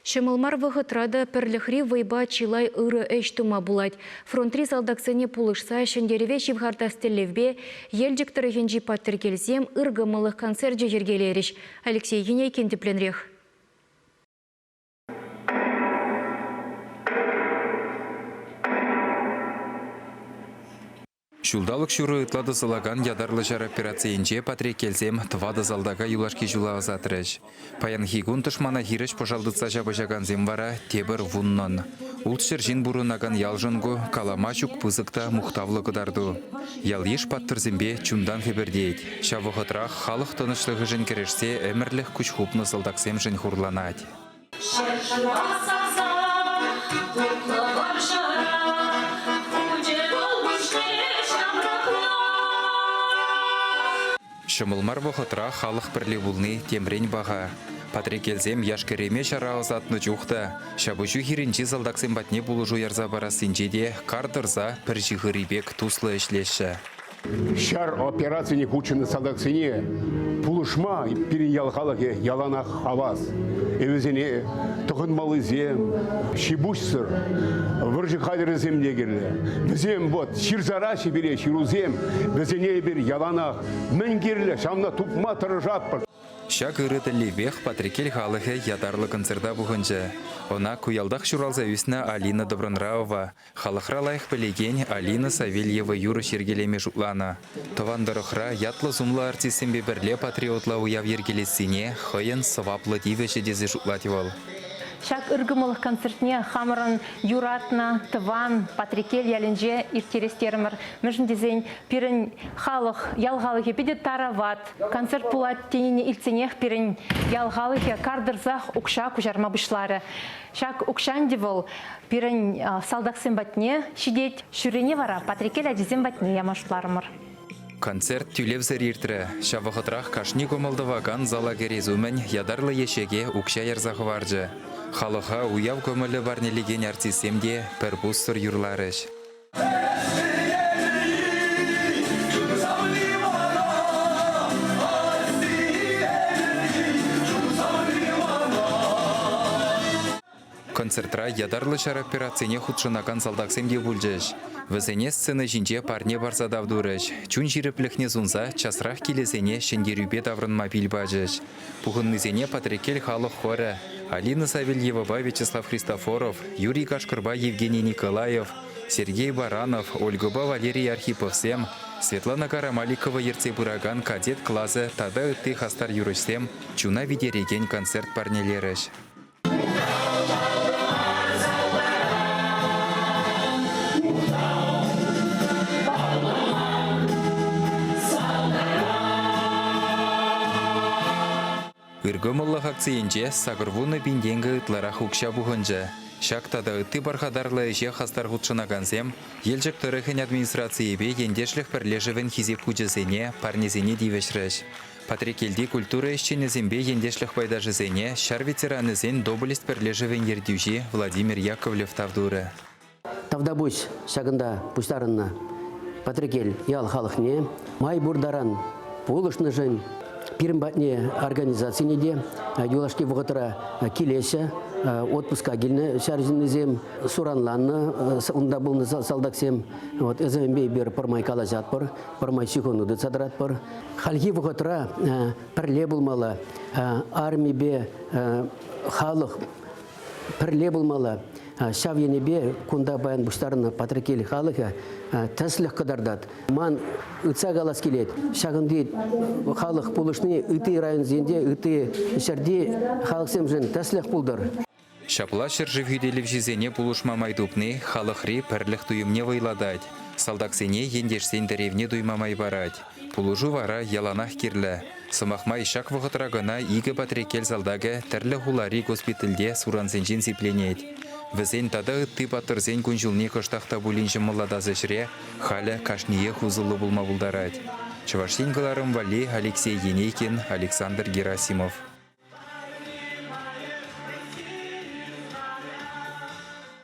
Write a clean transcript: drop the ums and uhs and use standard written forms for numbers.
Ҫӑмӑл мар вӑхӑтра та пӗрлӗхри вӑйпа чылай ырӑ ӗҫ тума пулать. Фронтри салтаксене пулӑшса ҫӗнтерӗве ҫывхартас тӗллевпе Елчӗк тӑрӑхӗнчи Паттӑркелсем ыркӑмӑллӑх концерчӗ йӗркелерӗҫ. Алексей Енейкин тӗплӗнрех. Ҫулталӑк ҫурӑ ытла тӑсӑлакан ятарлӑ ҫар операцийӗнче Патреккелсем тӑватӑ салтака юлашки ҫула ӑсатрӗҫ. Паянхи кун тӑшмана хирӗҫ пӑшал тытса ҫапӑҫакансем вара тепӗр вуннӑн. Ултҫӗр ҫын пурӑнакан ялшӑн ку калама ҫук пысӑк та мухтавлӑ кӑтарту. Ял-йыш паттӑрсемпе чунтан хӗпӗртет. Ҫав вӑхӑтрах халӑх тӑнӑҫлӑхӗшӗн кӗрешсе ӗмӗрлӗх куҫ хупнӑ салтаксемшӗн хурланать. Ҫӗршыва савса тутлӑ вӑрҫӑра хучӗ вӑл пуҫне ҫамрӑкла. Ҫӑмӑл мар вӑхӑтра халӑх пӗрле пулни темрен паха. Патреккелсем яш-кӗрӗме ҫара ӑсатнӑ чух та, ҫапӑҫу хирӗнчи салтаксем патне пулӑшу ярса парассинче те кар тӑрса пӗр ҫыхӑри пек туслӑ ӗҫлеҫҫӗ. Ҫар операцине хутшӑннӑ салтаксене пулӑшма пирӗн ял халӑхӗ яланах хавас. Вӗсене тӑхӑнмаллисем, ҫи-пуҫсӑр, вӑрҫӑ хатӗрӗсем те кирлӗ. Вӗсем вот ҫырсараҫҫӗ пире ҫырусем, вӗсене эпир яланах мӗн кирлӗ ҫавна тупма тӑрӑшатпӑр. Ҫак ырӑ тӗллевпех Патреккел халӑхӗ ятарлӑ концерта пухӑнчӗ. Ӑна ку ялтах ҫуралса ӳснӗ Алина Добронравова Халӑхра лайӑх пӗлекен Алина Савельева юрӑҫ йӗркелеме шутланӑ. Тӑван тӑрӑхра ятлӑ-сумлӑ артистсемпе пӗрле патриотла уяв йӗркелессине хӑйӗн сӑваплӑ тивӗҫӗ тесе шутлать вӑл. Ҫак ыркӑмӑллӑх концертне хамӑрӑн юратнӑ тӑван Патреккел ялӗнче ирттерес терӗмӗр. Мӗншӗн тесен пирӗн халӑх, ял халӑхӗ питӗ тарават. Концерт пулать тенине илтсенех пирӗн ял халӑхӗ кар тӑрсах укҫа куҫарма пуҫларӗ. Ҫак укҫа ӗнтӗ вӑл пирӗн салтаксем патне ҫитет. Ҫуррине вара Патреккел ачисем патне яма шутларӑмӑр. Концерт тӳлевсӗр иртрӗ. Ҫав вӑхӑтрах кашни кӑмӑл тӑвакан зала кӗрес умӗн ятарлӑ ещӗке укҫа ярса хӑварчӗ. Халӑха уяв кӑмӑлӗ парнелекен артистсем те пӗр пуссӑр юрларӗҫ. Концертра ятарлӑ ҫар операцине хутшӑнакан салтаксем те пулчӗҫ. Вӗсене сцена ҫинче парне парса тав турӗҫ, чун ҫирӗплӗхне сунса часрах килӗсене ҫӗнтерӳпе таврӑнма пил пачӗҫ. Пухӑннисене Патреккел халӑх хорӗ, Алина Савельевӑпа Вячеслав Христофоров, Юрий Кашкӑрпа Евгений Николаев, Сергей Баранов, Ольгӑпа Валерий Архиповсем, Светлана Карамаликова ертсе пыракан кадет класӗ тата ытти хастар юрӑҫсем чуна витерекен концерт парнелерӗҫ. Ыркӑмӑллӑх акцийӗнче 80 пин тенкӗ ытларах укҫа пухӑнчӗ. Ҫак тата ытти пархатарлӑ ӗҫе хастар хутшӑнакансем Елчӗк тӑрӑхӗн администрацийӗпе ентешлӗх пӗрлешӗвӗн Хисеп хучӗсене, парнесене тивӗҫрӗҫ. Патреккелти культура ӗҫченӗсемпе ентешлӗх пайташӗсене ҫар ветеранӗсен Доблесть пӗрлешӗвӗн ертӳҫи Владимир Яковлев тав турӗ. Тавтапуҫ ҫакӑнта пуҫтарӑннӑ Патреккел ял халӑхне май пур таран пулӑшнӑшӑн пирӗн патне организацине те юлашки вӑхӑтра килеҫҫӗ. Отпуска килнӗ ҫар ҫыннисем, суранланнӑ унта пулнӑ салтаксем. Вот СМП эпир пӗрмай калаҫатпӑр, пӗрмай ҫыхӑну тытса тӑратпӑр. Хальхи вӑхӑтра пӗрле пулмалла, армипе халӑх пӗрле пулмалла. Ҫав енӗпе кунта паян пуҫтарӑннӑ Патреккел халӑхӗ тӗслӗх кӑтартать. Ман ыйтса калас килет, ҫакӑнти халӑх пулӑшни ытти районсенче, ытти ҫӗрти халӑхсемшӗн тӗслӗх пултӑр. Ҫапла ҫӗршыв хӳтӗлевҫисене пулӑшма май тупни халӑхри пӗрлӗх туйӑмне вӑйлатать, салтаксене ентешсен тӗревне туйма май парать. Пулӑшу вара яланах кирлӗ. Сӑмах май, ҫак вӑхӑтра кӑна икӗ Патреккел салтакӗ тӗрлӗ хулари госпитальте сурансенчен сипленет. Вӗсен тата ытти паттӑрсен кун-ҫулне кӑштах та пулин ҫӑмӑллатас ӗҫре халӗ кашниех усӑллӑ пулма пултарать. Чӑваш Ен кӑларӑм валли Алексей Енейкин, Александр Герасимов.